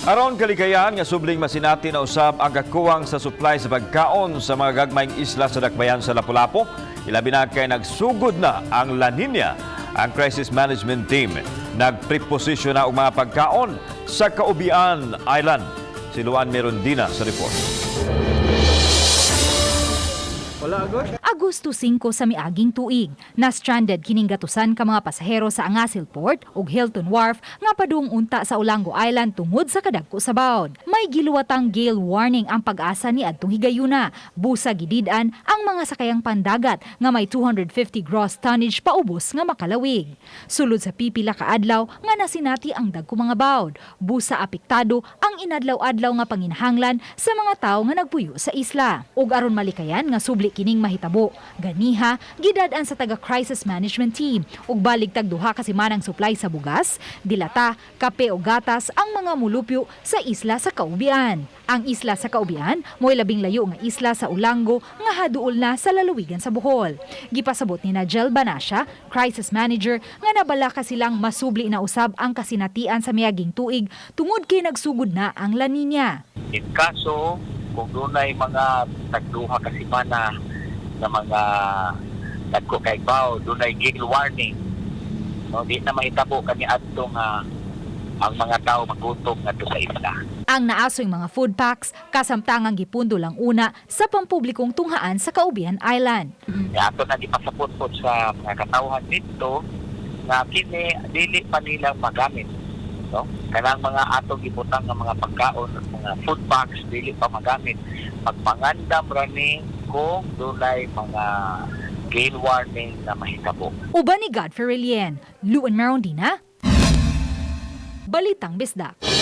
Aron kalikayan nga subling masinati na usab ang kakuwang sa supply sa pagkaon sa mga gagmayng isla sa dakbayan sa Lapu-Lapu, ilabi na kay nagsugod na ang La Nina. Ang Crisis Management Team nagpreposition na og mga pagkaon sa Kaubian Island. Si Luan Merondina sa report. Agosto 5 sa miaging tuig, na stranded kining gatusan ka mga pasahero sa Angasil Port ug Hilton Wharf nga padung unta sa Olango Island tungod sa kadagko sa bawd. May giluwatang gale warning ang Pag-asa ni adtong higayuna. Busa gidid-an ang mga sakayang pandagat nga may 250 gross tonnage paubos nga makalawig. Sulod sa pipila ka adlaw nga nasinati ang dagko mga bawd. Busa apektado ang inadlaw-adlaw nga panginahanglan sa mga tawo nga nagpuyo sa isla. Ug aron malikayan nga subli kining mahitabo, ganiha gidad-an sa taga Crisis Management Team ug balig tag 2 ka semanang supply sa bugas, dilata, kape o gatas ang mga mulupyo sa isla sa Kaubian. Ang isla sa Kaubian mo'y labing layo nga isla sa Olango nga haduol na sa lalawigan sa Bohol. Gipasabot ni Nigel Banasya, crisis manager, nga nabalaka silang masubli na usab ang kasinatian sa miaging tuig tungod kay nagsugod na ang La Nina. In kaso, kung dunay mga tagduha ka semana na mga dagko kay baw, dunay gale warning. No, di na mahitabo kani adto nga ang mga tao magutom ngadto sa isla. Ang naasoy mga food packs kasamtangang gipundo lang una sa pampublikong tunghaan sa Kaubian Island. Kaya ato na gipasabot pod sa mga katawhan didto nga kini dili pa nila magamit. No? Kanang mga atong gibutang nga mga pagkaon, mga food packs, dili pa magamit. Magpangandam ra ni kung dunay mga gale warning na mahitabo. Uban ni Godfrey Relien, Luan Merondina, Balitang Bisdak.